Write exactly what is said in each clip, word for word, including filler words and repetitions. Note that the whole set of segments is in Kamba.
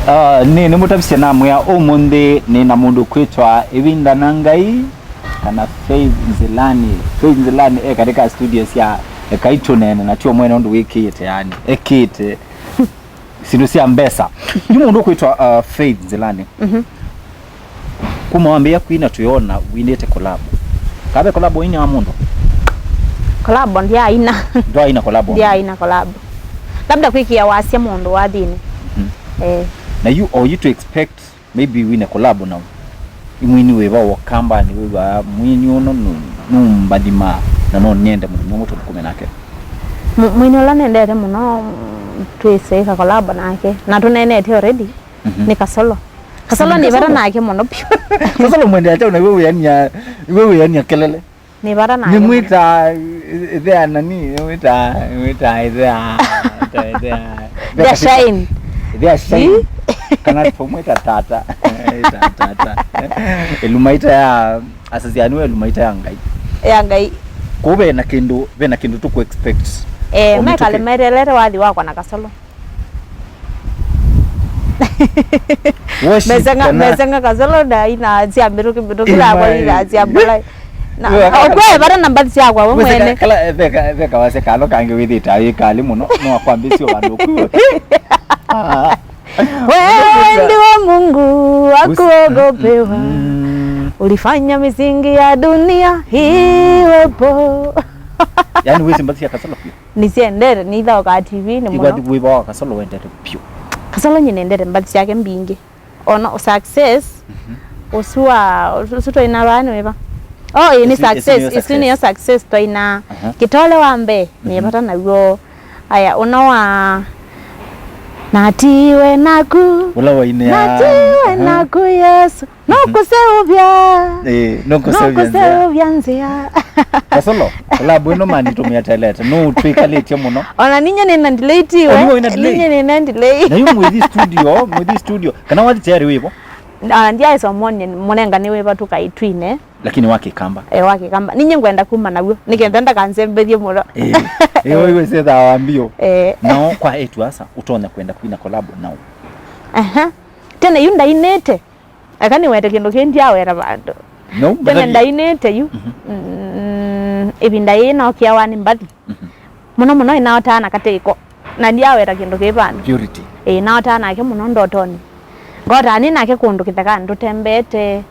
Ah, nĩ, nĩmũtavisye namwĩa ũmũnthĩ nĩ na mũndũ kwĩtwa Ĩvinda na Ngai, kana Faith Nzilani. Faith Nzilani e katika studio sya Ekai Tũneene, na tio mwene ũndũ wĩkĩĩte, yani, ekĩĩte syĩndũ sya mbesa. Yu mũndũ kwĩtwa, uh, Faith Nzilani. Mhm. Kuma wambĩĩa kwina twĩona winĩte collab. Kabe collab waina wa mũndũ? Collab ndyaina. Ndwaina collab? Ndyaina collab. Labda kwĩkĩa wasya mũndũ wathini. Mhm. Eh. Na yu, or you to expect maybe wine collab nao? Ĩ mwini wĩva wa Ũkambanĩ wĩw'aa mwini ũno nũ-, nũmbathimaa na no nyende mũthenya ũmwe tũthũkũme nake? Mu-, mwini ũla nendete mũno, mm, twĩse ĩka collab nake. Na tũneenete already, mhm, nĩ Kasolo. Kasolo nĩ vata nake mũno vyũ. Kasolo mwendea kyaũ na iwe wĩania, iwe wĩania kelele? Nĩ vata nake mũno. Nĩmwĩtaa ĩthea nani, nĩmwĩtaa, nĩmwĩtaa ĩthea, ĩthea, ĩthea. Ĩthea shine. Ĩthea shine. Ĩ? Kana tũmwĩta tata. Ĩta tata. Ĩlumaita ya, asasiani we ĩlumaita ya Ngai. Ya Ngai. Kũu ve na kĩndũ, ve na kĩndũ tũkũ expect. Eh, mekale metelete wathi wakwa na Kasolo. Worship mesenga kana mesenga Kasolo na ina cia mĩtũkĩ mĩtũkĩ na kwa ina cia mbola. Na okwe bara na mbathi cia kwa we mwene. Kala veka veka wase kalo kange withita ikali mũno no akwambisio vandu ku. Wewe ndiwe Mungu wa kuogopewa. Mm. Ulifanya misingi ya dunia iwepo. Yani wisi mbathi cia Kasolo pia. Nĩsyendete, nĩithaũkaa T V-inĩ mũno. Ĩwathi wĩva wa Kasolo wendete vyũ? Kasolo nyie nendete mbathi syake mbingĩ. Ona success, mhm, ũsu wa, ũsu, ũsu twaina vaa nĩ wĩva? Oh, ĩĩ, nĩ success, ĩsu nĩyo success twaina. Aha. Kĩtole wa mbee, mhm, nĩ vata naw'o. Aya, ũno wa, natiwe naku. Ũla wainĩa. Natiwe, aha, naku Yesu. Nũkũseũvya. Ĩĩ, nũkũseũvya nzĩa. Nũkũseũvya nzĩa. Kasolo, collab ĩno mani tũmĩetelete. Nũ twĩkalĩtye mũno. Ona ninye nĩna delay tiwe. Ona wĩna delay? Ninye nĩna delay. Na yu mwĩthi studio, mwĩthi studio. Kana wathi tayari wĩvo? Ona ndyaĩsa ũmwonie mũnenga nĩ wĩva tũkaitwine. Lakini wa Kĩkamba. Eh, wa Kĩkamba. Ninye ngwenda kuma naw'o. Nĩkenda ndakanzembethye mũno. Ĩĩ. Ĩĩ, wĩwĩsĩthaa wa mbio. Eh. Nao kwa etu asa, ũtonya kwenda kwina collab nao. Aha. Tene yu ndainĩte. Eka nĩwete kĩndũ kĩ ndyaweta vandũ. No, tene mbathi. Ndainĩte yu. Mhm. Mm, ĩvinda yĩĩ nokiawa nĩ mbathi. Mhm. Mũno mũno ĩnaotaa na katĩko. Na ndyaweta kĩndũ kĩ vandũ. Purity. Ĩĩ, naotaa nake mũno ndotonĩ. Ngotaa nĩ nake kũndũ kĩthekanĩ tũtembete.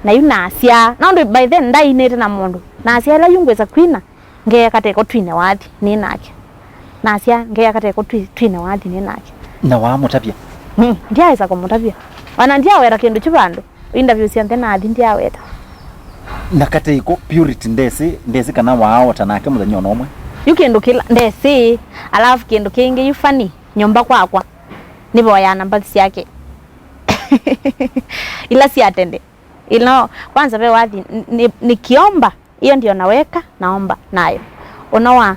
Na yu nasya. Nũndũ by then ndainĩte na mũndũ. Nasya ĩla yu ngwĩsa kwina. Ngeeka teko twine wathi nĩ nake. Nasya, ngeeka teko twi-, twine wathi nĩ nake. Na waamũtavya? Mm, ndyawesa kũmũtavya. Ona ndyaweta kĩndũ kyu vandũ. Interview syonthe nathi ndyaweta. Na katĩ iko Purity ndesĩ, ndesĩ kana waaota nake mũthenya ona ũmwe? Yu kĩndũ kĩla ndesĩ, alafu kĩndũ kĩngĩ yu funny, nyũmba kwakwa. Nĩvoyaa na mbathi syake. Ila sya tene. Ila, kwanza ve wathi, n-, nĩ, nĩkiomba. Iyo ndio naweka, naomba nayo. Ũno wa,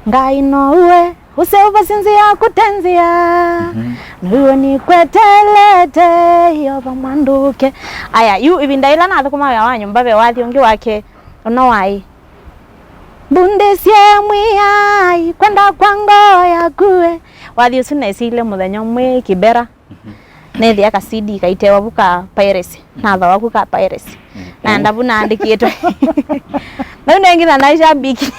Ngai no uwe, ũseũvasye nzĩa kũte nzĩa. Mhm. Noiwe nikwetelete, Yeova mwandũke. Aya, yu ĩvinda ĩla nathũkũma wĩa wa nyũmba ve wathi ũngĩ wake, ũno waĩ, mbundĩsye Mwĩai, kwenda kwa ngoo yaku we. Wathi ũsu nesile mũthenya ũmwe Kibera. Mhm. Nethĩa ka C D kaitewa vu ka piracy. Mhm. Nathoa ku ka piracy. Mhm. Naenda vu naandĩkĩtwe. Nau nengitha na shabiki.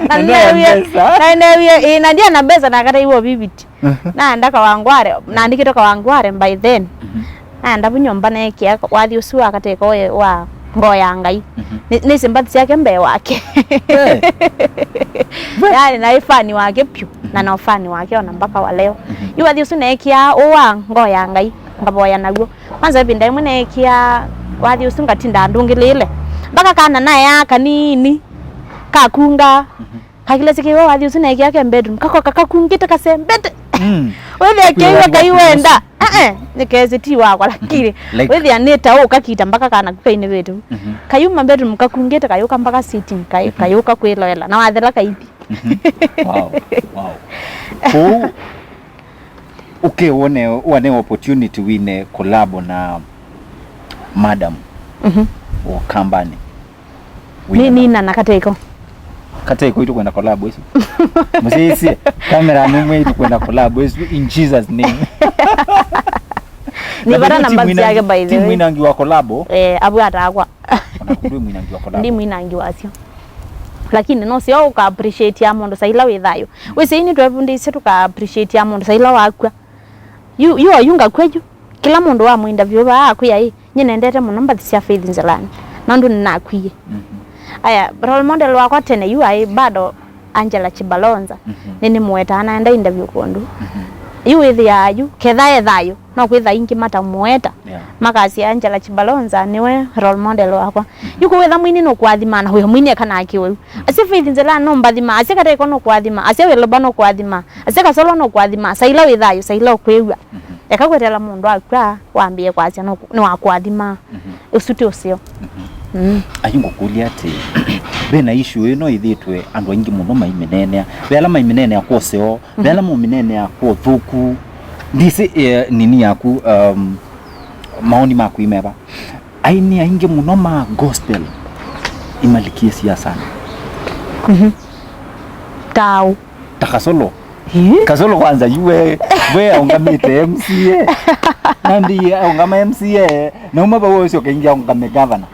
Na na ndio nĩnewie, mbesa. Na nĩnewie, ĩ, na ndia na mbesa na kata iwo viviti. Mhm. Naenda Kawangware, naandĩkĩtwe Kawangware by then. Mhm. Naenda vu nyũmba neekĩa wathi ũsu wa kateko wa ngoo ya Ngai. Mhm. Nĩ, nĩsĩ mbathi syake mbee wake. Eh. Yaani naĩ fani wake pyũ, na no fani wake ona mpaka wa leo. Mhm. Yu wathi ũsu neekĩa ũũ wa ngoo ya Ngai, ngavoya naw'o. Kwanza ĩvinda ĩmwe neekĩa wathi ũsu ngatinda ndũngĩlĩĩle. Mpaka kana naeaa kanini, kakunga. Mhm. Kakilesya kĩw'o wathi ũsu neekĩa ke bedroom, kakoka kakungĩte kasembete. Mm. Wĩthĩa kĩw'o kaiwenda. Eh, eh, nĩkesĩ ti wakwa, lakini like wĩthĩa nĩ ta ũkakita mpaka kana kukainĩvĩte. Mhm. Kayuma bedroom kakungĩte, kayũka mpaka sitting, kay-, mhm, kayũka kwĩloela. Na wathela kaithi. Mhm. Wow, wow. Kũu, ũke wone, wone opportunity wine collab na madam, mhm, wa Kambani. Nĩ, nina na kateko. Kateko itu kwenda collab isu. Musisi, camera ni mwe itu kwenda collab isu in Jesus name. Nĩ vata na mbathi yake, by the way. Mwinangi wa collab. Eh, abu atakwa. Ona kundu mwinangi wa collab. Ndi mwinangi wasyo. Lakini no sio uka appreciate ya mundu saila wi thayo. Wisi ini twevundisye tuka appreciate ya mundu saila wakwa. Yu, yu oyu ngakw'a yu. Kĩla mũndũ wa mũinterview vaa akwĩa ĩ, "Nyie nendete mũno mbathi sya Faith Nzilani, nũndũ nĩnakwie." Mhm. Aya, role model wakwa tene yu aĩ bado Angela Chibalonza. Mhm. Nĩnĩmũetaa naenda interview kũndũ. Mhm. Yu wĩthĩaa yu, ketha e thayũ, no kwĩtha aingĩ matamũeta. Yeah. Makasya, "Angela Chibalonza nĩwe role model wakwa." Mhm. Yu kũwĩtha mwini nũkũathima na wĩa mwini eka nake ũu. Mhm. Asya Faith Nzilani nũmbathima, asya Kateko nũkũathima, asya Weloba nũkũathima. Ase Kasolo nũkũathima, saila wĩ thayũ, saila ũkwĩw'a. Mhm. Eka kweteela mũndũ akw'a, wambĩe kwasya nũ-, nĩwakũathima. Mhm. Ũsu ti ũseo. Mhm. Mm. Ayu ngũkũlya atĩ, ve na issue ĩno ĩthĩĩtwe andũ aingĩ mũno maimĩneenea. Ve ala maimĩneenea kwa ũseo, ve ala maimĩneenea kwa ũthũku. Ndisĩ, eh, nini yaku, um, maoni maku imeva. Aini aingĩ mũno ma gospel imalikie siasani. Mhm. Tao. Ta Kasolo. Ĩ? Kasolo kwanza yu we, we aũngamĩte M C A. Nandi aũngama M C A, nauma vau ũsyoke ingi aũngame governor.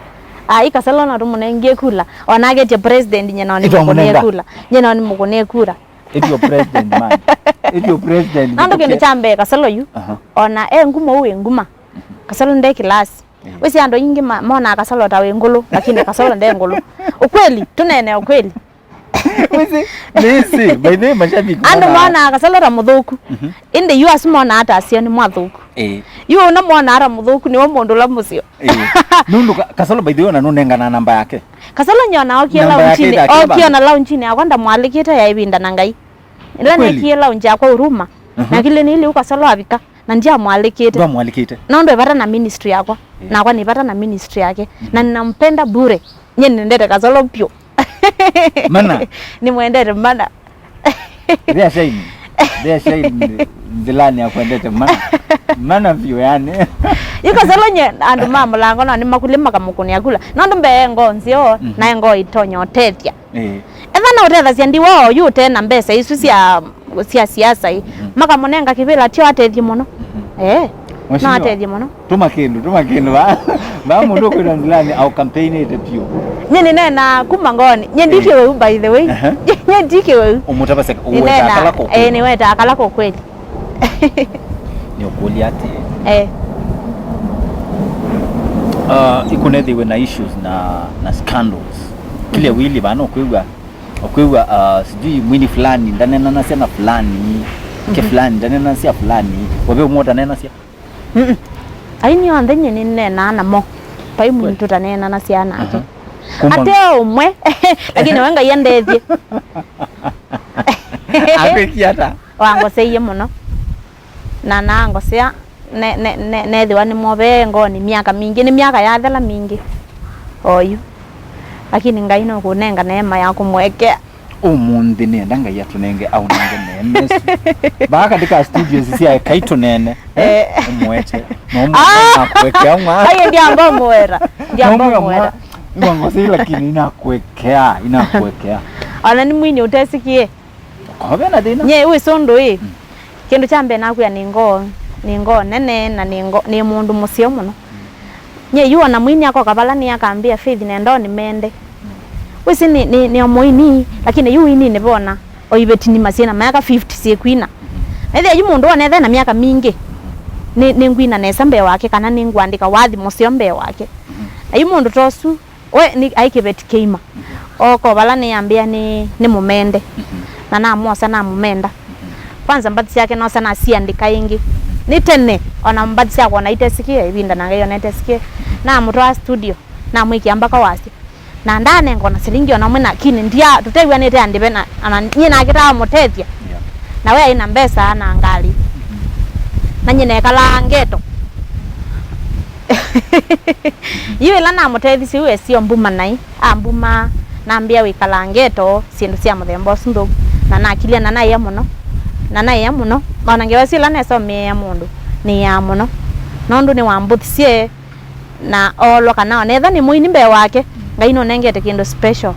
Ai, Kasolo no tũmũnengie kula. Ona agetie president, nyie no nĩmũkũnie kula. Nyie no nĩmũkũnie kula. Ityo president man. Ityo president. Nando kĩndũ kya mbee Kasolo yu. Aha. Ona e nguma, ũũ e nguma. Kasolo nde kĩlasi. Eh. Wĩsĩ andũ aingĩ ma-, monaa Kasolo ta wĩ ngũlũ, lakini Kasolo nde ngũlũ. Ukweli, tũnene ukweli. Wĩsĩ, nĩsĩ, by the way, mashabiki andũ monaa Kasolo ta mũthũku. Mhm. Ĩndĩ yu asu monaa ta aseo nĩ mwathũku. Eh. Yu ũno monaa ta mũthũku nĩwe mũndũ ũla mũseo. Eh. Nũndũ Ka-, Kasolo, by the way, ona nũnengana namba yake. Kasolo nyona okie launchini, okie ona launchini yakwa ndamwalĩkĩte ya ĩvinda na Ngai. Ĩla nekie launch yakwa Huruma, mhm, nakilĩ nĩlĩ u Kasolo avika. Na ndyamwalĩkĩte. Ndwamwalĩkĩte? Nũndũ e vata na ministry yakwa. Yeah. Nakwa nĩ vata na ministry yake. Mm. Na ninampenda bure. Nyie nĩnendete Kasolo vyũ. Mana? Nĩmwendete mana. They are shine. They are shine Nzilani akwendete mana. Mana vyũ yani. Yu Kasolo nyie andũ ma mũlango nao nĩmakũlya makamũkũnĩa kula. Nũndũ mbee ngoo nzeo, mhm, na ngoo ĩtonya ũtethya. Eh. Etha na ũtethasya ndiwa oyu ũte na mbesa isu sya, sya siasa ĩ. Mhm. Makamũnenga kĩvĩla tyo atethye mũno. Mhm. Eh. No atethye mũno. Tũma kĩndũ, tũma kĩndũ va. Va mũndũ ũkwĩtwa Nzilani au campaignĩte piũ. Nyie nĩneenaa kuma ngoonĩ. Nyie ndi kĩweu, by the way. Aha. Nyie ndi kĩweu. Ũmũtavasya, nĩneenaa, ũwetaa kala kwa kweli. Eh, nĩwetaa kala kwa kweli. Nĩũkũlya atĩ, eh, uh, ikunethĩwe na issues na, na scandals. Kĩlya wĩlĩ vana ũkwĩw'a, ũkwĩw'a, uh, sijui mwini fulani ndanenanasya na fulani, ke, mhm, fulani ndanenanasya fulani, wave ũmwe ũtanenasya? Mm-mm. Aini onthe nyie nĩneenaa namo. Vai mwini tũtaneenanasya nake. Aha. Kuma ate ũmwe, lakini we Ngai andethye. Akwĩkie ata? Wangoseie mũno. Na nangosea, ne-, ne-, ne-, neethĩwa nĩmwovee ngoonĩ myaka mingĩ, nĩ myaka yathela mingĩ oyu. Lakini Ngai nũkũnenga neema ya kũmũekea. Ũmũnthĩ nĩenda Ngai atũnenge, aũnenge neema ĩsu. Vaa katika studios sya Ekai Tũneene, eh? Eh. Ũmũete. No, ah, mũndũ nakũekea mwa. Aye, ndiamba ũmũera. Ndiamba ũmũera. Ngwangosei lakini inakũekea, inakũekea. Ona nĩ mwini ũtesikie. Kove na thĩna. Nye wĩ sũndũ ĩ. Mm. Kĩndũ kya mbee nakwĩa nĩ ngoo, nĩ ngoo nene na nĩ ngoo, nĩ mũndũ mũseo mũno. Nye yu ona mwini akoka vala nĩ akambĩa, "Faith, nenda ũnĩmende." Wĩsĩ nĩ, nĩ, nĩ o mũini, lakini yu wini nĩ vona o iveti nĩ masyĩna myaka fifty syĩkwina. Ethĩa yu mũndũ onethe na myaka mingĩ, nĩ, nĩ ngwina nesa mbee wake, kana nĩ ngwandĩka wathi mũseo mbee wake. Na yu mũndũ ta ũsu, we nĩ, aĩ kĩveti kĩima. Oko vala nĩyambĩa nĩ, nĩ mũmende. Mhm. Na namwosa namũmenda. Mhm. Kwanza mbathi syake nosa nasiandĩka ĩngĩ. Nĩ tene, ona mbathi syakwa ona itesikie, ĩvinda na Ngai ona itesikie. Namũtwaa studio, namwĩkĩa mbaka wasya. Na ndanenga ona silingi ona ũmwe na kini ndia, tũtew'anĩte andĩve na, na nyie nake tamũtethya. Yeah. Na we aĩ na mbesa na ngalĩ. Mhm. Na nyie nekalaa ngeto. Yu ĩla namũtethisye yu esio mbuma naĩ, ambuma, nambĩa wĩkalaa ngeto syĩndũ sya mũthemba ũsu nthũku. Na nakilya na naĩa mũno. Na naĩa mũno. Ona ngewa ĩsu ĩla nesomeea mũndũ, nĩĩaa mũno. Nũndũ nĩwambũthisye na oolwa kana ona ethwa nĩ mũini mbee wake, Ngai nũnengete kĩndũ special.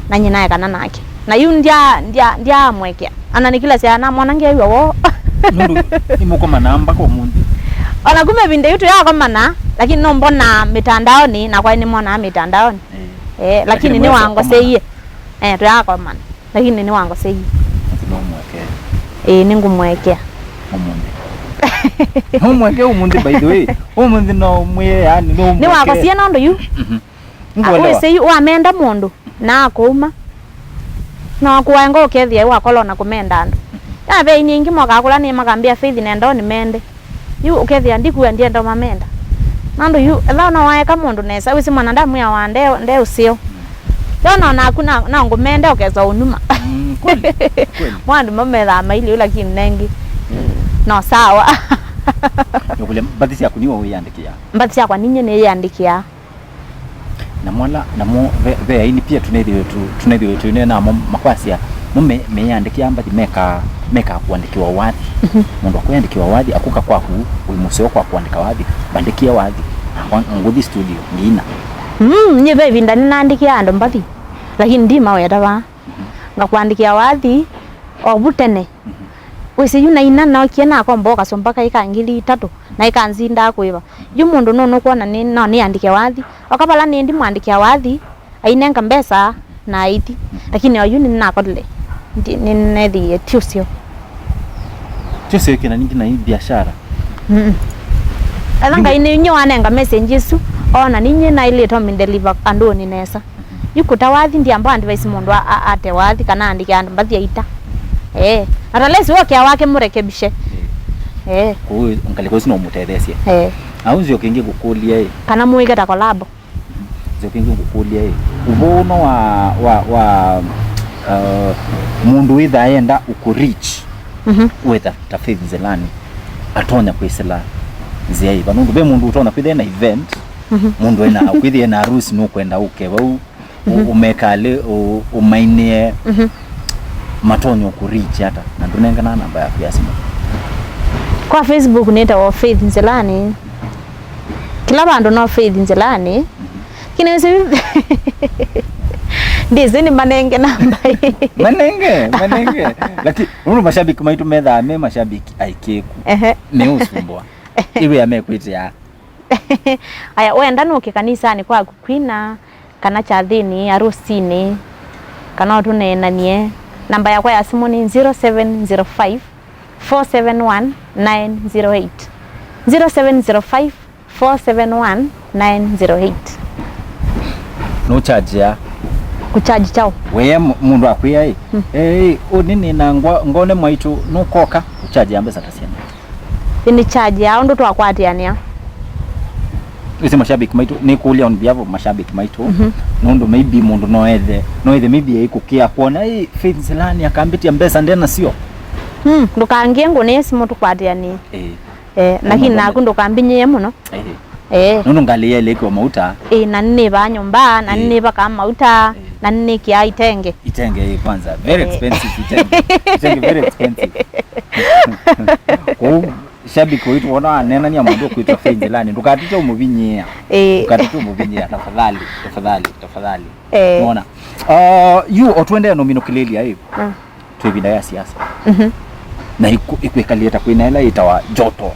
Na nyie naekana nake. Na yu ndya, ndya, ndyaamwekea. Ana nĩ kila saa namwona ngew'a woo. Nũndũ nĩmũkomanaa mpaka ũmũnthĩ. Ona kuma ĩvinda yu tũyakomana, lakini no mbonaa mĩtandaonĩ, nakwa nĩmonaa mĩtandaonĩ. Eh, lakini nĩwangoseie. Eh, tũyakomana. Lakini nĩwangoseie. Nũmwekea. Ĩĩ, nĩngũmwekea. Ũmũnthĩ. Nũmwekea ũmũnthĩ, by the way. Ũmũnthĩ no mwĩe, yani, nũmwekea. Nĩwakosie nũndũ yu. Mhm. Ngũelewa. Wĩsĩ yu wamenda mũndũ, na akũuma. No kũwaenga ũkethĩa yu akola na kũmenda andũ. Ya ve aini aingĩ mokaa kũla nĩ makambĩa Faith nenda nĩmende. Yu ũkethĩa ndikua ndienda mamenda. Nũndũ yu, ethĩwa no waeka mũndũ nesa, wĩsĩ mwanadamu ya wa nde, nde ũseo. Yo no naku na, no ngũmende ũkesa ũnuma. Mm, kweli, kweli. Mwandu mamethaa maili yu lakini nengi. No sawa. Nĩkũlya mbathi syaku niwe wĩyandĩkĩa? Mbathi syakwa ninye nĩyĩandĩkĩa. Na mwala, namo ve, ve aini pia tũnethĩwe tu, tũnethĩwe twĩne namo makwasya, mo me, meyandĩkĩa mbathi meka, meka kũandĩkĩwa wathi. Mhm. Mũndũ akwĩandĩkĩwa wathi, akũka kwaku, wĩ mũseo kwa kũandĩka wathi, mbandĩkĩe wathi, nakwa ngũthi studio, ngiina. Mm, nye ve ĩvinda nĩnaandĩkĩa andũ mbathi, lakini ndimaweta vaa. Mhm. Ngakũandĩkĩa wathi, o vu tene. Mhm. Wĩsĩ yu naina nookie nakomboa kasũmba kaĩ ka ngili itatũ, na ĩkanzindaa kũĩva. Yu mũndũ nũnũkwona nĩ, no nĩandĩke wathi. Oka vala nĩndĩ mwandĩkĩa wathi, ainenga mbesa na aithi. Mhm. Lakini oyu nĩnakolile, ndi-, nĩnethĩie ti ũseo. Ti ũseo kĩna ningĩ na hii biashara. Mm-mm. Etha Ngai nĩ inye wanenga message ĩsu, ona ninye naĩlĩte ũmĩndeliva andũnĩ nesa. Mhm. Yu kũta wathi, ndiamba advise mũndũ a-, a-, ate wathi kana andĩke andũ mbathi aita. Eh, na talesi wokea wake mũrekebishe. Eh. Kũu ngalĩko isu no mũtetheesye. Eh. Au nzio kĩngĩ ngũkũlya ĩ. Kana mũĩke ta kolabo. Nzio kĩngĩ ngũkũlya ĩ. Ũvoo ũno wa, wa, wa, uh, mũndũ wĩthaa yenda ũkũ reach. Mhm. Wetha ta Faith Nzilani. Atonya kwĩsĩla nzĩa ĩva. Nũndũ ve mũndũ ũtonya kwĩthĩa na event. Mhm. Mũndũ ena, kwĩthĩa na harusi nũkwenda ũke vau. Ũ-, mhm, ũmekalĩ, ũ-, ũmainĩe, mhm, matonya kũ reach ata, na ndũnengana namba yaku ya simũ? Kwa Facebook nĩtawa Faith Nzilani. Kĩla vandũ no Faith Nzilani. Mhm. Kĩnĩsĩ ndĩsĩ nĩ manenge namba. Manenge, manenge. Lakini, ũndũ mashabiki maitũ methaa me mashabiki aikĩku. Ehe. Meũsumbwa. Iwĩa mekwĩtĩa. Aya, wenda nũke kanisanĩ kwaku kwina, kana kyathĩnĩ, arusinĩ, kana ũtũneenany'e. Namba yakwa ya simũ nĩ zero seven zero five, four seven one, nine zero eight. Zero seven zero five, four seven one, nine zero eight. Nũchajĩa? Kũchaji kyaũ? Wee mũ-, mũndũ akwĩa ĩ, mm, "Ĩ, ũnĩ nĩna ngwa-, ngone mwaitũ, nũkoka?" Ũchajĩa mbesa ta syana? Ĩndĩ charge ya ũndũ twakwatĩanĩa. Ĩsĩ mashabiki maitũ, nĩkũlya on behalf of mashabiki maitũ, mhm, nũndũ maybe mũndũ no ethe, no ethe maybe aikũkĩa kwona, "Ĩ, Faith Nzilani akambĩtya mbesa nde nasyo." Mm, ndũkangĩe ngũnĩe simũ tũkwatĩanĩe. Ĩĩ. Eh, lakini naku ndũkambinyĩe mũno. Ĩĩ. Eh. Nũndũ ngalĩ yelĩkĩwa mauta. Eh, na nĩnĩvaa nyũmba, na, eh, nĩnĩvakaa mauta, eh, na nĩnĩkĩaa itenge. Itenge, eh, kwanza. Very, eh, expensive itenge. Itenge very expensive. Kwoou, shabiki witũ wona waneenania mũndũ ũkwĩtwa Faith Nzilani, ndũkatĩte ũmũvinyĩĩa. Eh. Ndũkatĩte ũmũvinyĩĩa, tafadhali, tafadhali, tafadhali. Eh. Nona. Uh, yu, o tũendee na ũminũkĩlĩlya, eh. Mm. Twĩ ĩvinda ya siasa. Mhm. Na iku-, ikwĩkalĩte kwĩna ĩla yĩtawa joto.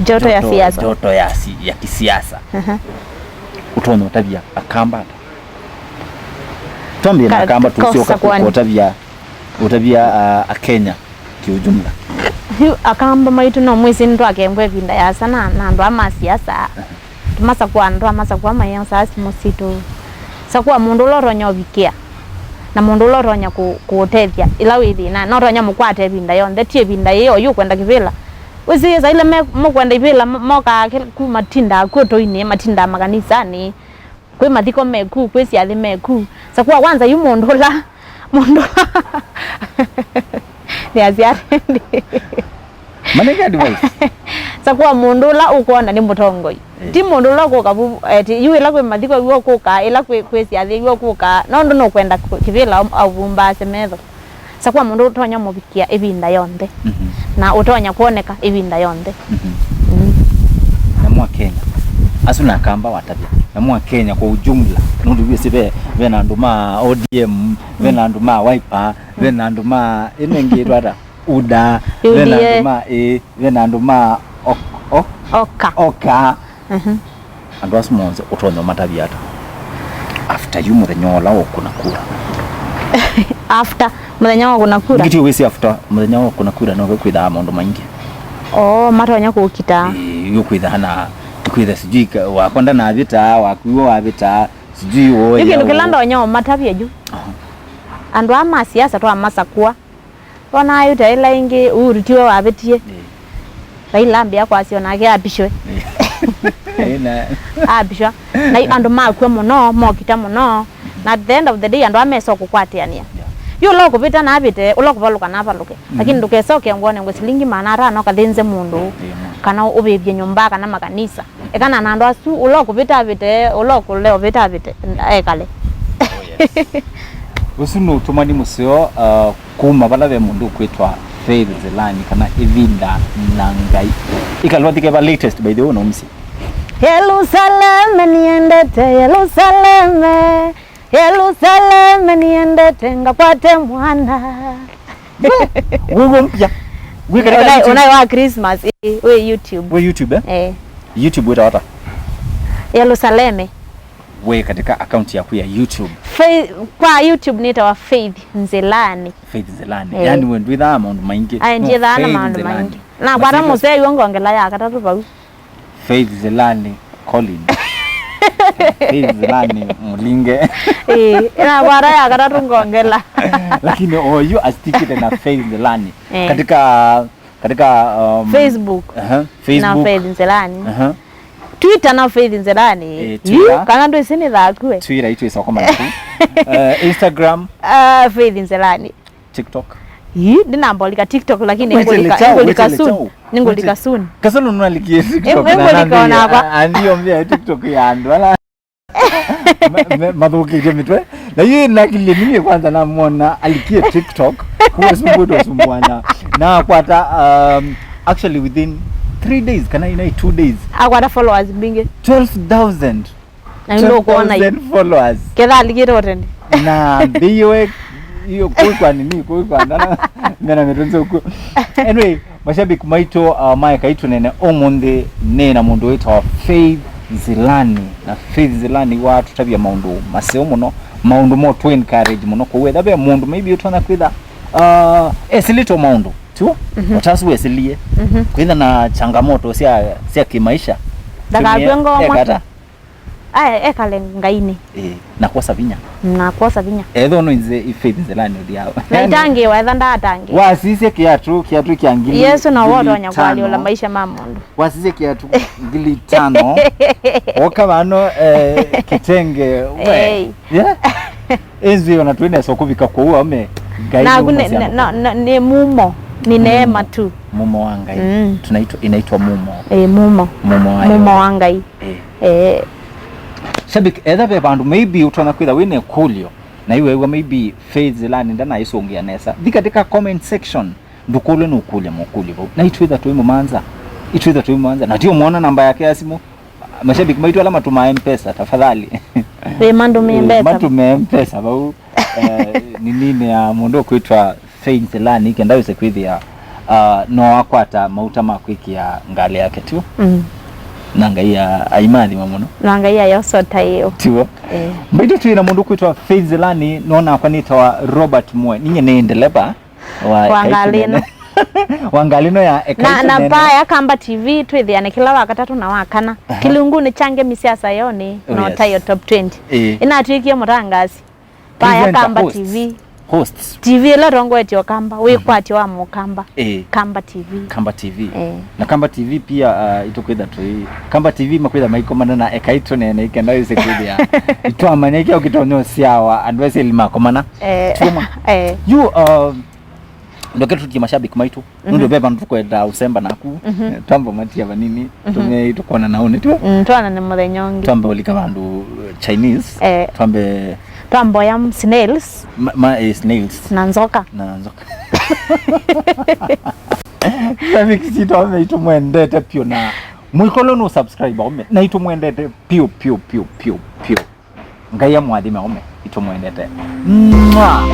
Joto ya siasa. Joto ya si-, ya kisiasa. Mhm. Ũtonya ũtavya Akamba ata? Twambie na Akamba, tũsyoka ũtavya, ũtavya, ah, Akenya kiujumla. Yu Akamba maitũ no mwĩsĩ nĩtwakengwa ĩvinda yasa na, na andũ aa ma siasa. Aha. Tũmasakũa, andũ tũmasakũa maĩ osaa simũ sitũ. Sakũa mũndũ ũla ũtonya ũvikĩa, na mũndũ ũla ũtonya kũ-, kũũtethya ĩla wĩ thĩna. No ũtonya mũkwate ĩvinda yonthe, ti ĩvinda yĩĩ oyu ũkwenda kĩvĩla. Wĩsĩ saa ila me-, mũkwenda ivĩla mo-, mokaa kĩ-, ku matindaa kw'o tũinĩ, matindaa makanisanĩ, kwĩ mathiko meku, kwĩ syathĩ meku. Sakũa kwanza yu mũndũ ũla, mũndũ ũla nĩasya Manenge advice. Sakũa mũndũ ũla ũkwona nĩ mũtongoi. Eh. Ti mũndũ ũla ũkũka vu, eh, ti, yu ĩla kwĩ mathiko yu ũkũka, ĩla kwĩ, kwĩ syathĩ yu ũkũka, nũndũ nũkwenda kũ-, kĩvĩla au-, auvumbaase metho. Sakũa mũndũ ũtonya mũvikĩa ĩvinda yonthe. Mhm. Na ũtonya kwoneka ĩvinda yonthe. Mhm. Mm. Na mwa Kenya, asu na Akamba watavya. na mwa Kenya kwa ujumla, nũndũ wĩsĩ ve, ve na andũ ma O D M, ve na andũ ma Wiper, ve na andũ ma, ĩno ĩngĩ ĩtwa ata? UDA, ve na andũ ma, ĩĩ, ve na andũ ma ok-, ok-, Oka. Oka. Mhm. Andũ asu monthe ũtonya ũmatavya ata after yu mũthenya ũla ũkũna kura? After mũthenya wa kũna kura? Ngĩtĩ wĩsĩ after mũthenya wa kũna kura no kwĩthaa maũndũ maingĩ. Oo, matonya kũkita. Ĩĩ, yu kwĩthaa na, kwĩtha sijui ka-, wakwa ndanavĩtaa, waku wavĩtaa, sijui woya. Yu kĩndũ kĩla ndonya ũmatavya yu. Aha. Andũ aa ma siasa twamasakua. Wonaa yu ta ĩla ĩngĩ, Uhuru tiwe wavĩtie. Ĩĩ. Raila ambĩa kwasya onake apishwe. Ĩĩ. Ĩĩ, na apishwa. Na yu andũ makw'a mũno, mokita mũno. Na at the end of the day, andũ aa mesa kũkwatĩanĩa. Yeah. Yu ũla ũkũvĩta navĩte, ũla ũkũvalũka navalũke. Mm. Lakini ndũkesoke ngwone ngwe silingi maana atano kathĩnze mũndũ, ĩĩ, ma, kana ũvĩvye nyũmba, kana makanisa. Ekana na andũ asu, ũla ũkũvĩta avĩte, ũla ũkũlea ũvĩta avĩte, ekale. Oh, yes. Ũsu nĩ ũtũmani mũseo, uh, kuma vala ve mũndũ ũkwĩtwa Faith Nzilani, kana Ĩvinda na Ngai. Ĩkalwa thike va latest, by the way, ũnaumĩsye. Yelusaleme niendete, Yelusaleme, Yelusaleme niendete, ngakwate mwana. Wĩw'o mpya. Wĩ katika YouTube? Ũnaĩ wa Christmas, ĩ, wĩ YouTube. Wĩ YouTube, eh? Eh. YouTube wĩtawa ata? Yelusaleme. Wĩ katika account yaku ya YouTube? Faith, kwa YouTube nĩtawa Faith Nzilani. Faith Nzilani. Eh. Yaani we ndwĩthaa maũndũ maingĩ. Ai, no, ndiĩthaa na Faith maũndũ Nzilani. Maingĩ. Na kwata mũseo yu ngongela ya katatũ vau. Faith Nzilani Collins. Faith Nzilani Mulinge. Eh, ĩnakwata ya katatũ ngongela. Lakini oyu astikite na Faith Nzilani. Eh. Katika, katika, um, Facebook. Aha, Facebook. Na Faith Nzilani. Aha. Twitter na Faith Nzilani. Eh, yu, Twitter. Kana ndwĩsĩ nĩ thakue. Twitter itwĩsa kwa matu. Eh, Instagram. Ah, Faith Nzilani. TikTok. Ii, ndinambolika TikTok, lakini ningulika, ningulika soon. Ningulika soon. Kasolo nunalikie TikTok. Ningulika onakwa. Andio mbia TikTok ya andũ ala mathũkĩtye mĩtwe. Na yu nakilye mimi kwanza namwona alikie TikTok. Kuwa sumbuto sumbuanya. Na kwata, um, actually within three days, kana inai two days. Akwata followers mbingĩ. Twelve thousand. Na yu ndũkwona yu. Twelve thousand followers. Ketha alikĩte o tene. Na mbĩiwe, iyo, kũikwa nini, kũikwa ndana, mena mĩtwe nzũku. Anyway, mashabiki maitũ, uh, maeka itũnene ũmũnthĩ nĩ na mũndũ wĩtawa Faith Nzilani. Na Faith Nzilani watũtavya maũndũ maseo mũno, maũndũ mo tũ encourage mũno. Kwoou etha ve mũndũ maybe ũtonya kwĩtha, uh, esilĩte o maũndũ, tiwo? Mhm. Otasu wesilie. Mhm. Kwĩtha na changamoto sya, sya kĩmaisha. Ndakakwe ngomwa. Ekata. Ae, ekale Ngainĩ. Ĩĩ, na kwosa vinya. Na kwosa vinya. Etho no inze i Faith Nzilani ũthiawa. Na itangĩwa, etha ndaatangĩwa. Wasisye kiatu, kiatu kya ngili, Yesu na ngili wotonya tano. Kũalyũla maisha ma mũndũ. Wasisye kiatu ngili tano. Oka vano, eh, kitenge, we. Hey. Yeah? Ĩnzw'ĩĩ ona twĩnesa kũvika kũu aume. Ngai naku nĩ, nĩ, no, no, nĩ mumo, ni neema tu. Mumo wa Ngai. Mm. Tunaitwa, inaitwa mumo. Eh, mumo. Mumo wa Ngai. Eh. Eh. Shabiki, etha ve vandũ maybe ũtonya kwĩtha wĩna ĩkũlyo, na iwew'a maybe Faith Nzilani ndanaisũngĩa nesa, thi katika comment section, ndũkũlwe nũkũlya mũkũlyo vau. Na itwĩtha tũimũmanza, itwĩtha tũimũmanza, na tiũmwona namba yake ya simũ. Mashabiki maitũ ala matũmaa M-Pesa, tafadhali. Ĩĩ, mandũmĩe mbesa. Matũmĩe M-Pesa vau. Eh, nini ya mũndũ ũkwĩtwa Faith Nzilani, kenda wĩse kwĩthĩa, ah, no akwata mauta ma kwĩkĩa ngalĩ yake tu. Mm. Na Ngai ya aimathima mũno. Na Ngai ayosota ĩyo. Tiwo. Eh. Mbaitũ twĩ na mũndũ ũkwĩtwa Faith Nzilani, no nakwa nĩtawa Robert Mwe. Ninye nĩ ndeleva wa ngalĩ ĩno. Wa ngalĩ ĩno ya eka na, na itũnene. Vaya Kamba T V twĩthĩane kĩla wa katatũ na wa kana. Aha. Kĩlungunĩ kya ngemi sya sayonĩ, oh, no yes. Tayo top twenty. Eh. Ĩnatwĩkie mũtangaasi. Vaya Kamba T V. Hosts. T V ĩla ĩtongoetye o Kamba, wĩkwatyo wa Mũkamba. Eh. Kamba T V. Kamba T V. Eh. Na Kamba T V pia, ah, itũkwĩtha tũi. Kamba T V makwĩtha maikomana na eka itũnene, ikenda wĩse kwĩthĩa. Itwamanya kĩao kĩtonya ũsyawa, andũ asyeli makomana. Eh. Tuoma. Eh. Yu, uh, ndoke tũtie mashabiki maitũ. Mhm. Nũndũ ve vandũ tũkwenda ũsemba naku. Mhm. Eh, twamba matia vanini, mhm, tũme tũkona nao nĩ tu. Mm, twanane mũthenya ũngĩ. Twambe ũlika vandũ, eh, Chinese. Eh. Twambe twamboya m-, snails. Ma, ma, eh, snails. Na nzoka. Na nzoka. Shabiki sitũ ame itũmwendete pio na Mũikolo nũ subscribe aume. Na itũmwendete piũ, piũ, piũ, piũ, piũ. Ngai amũathime aume. Itũmwendete. Mwah!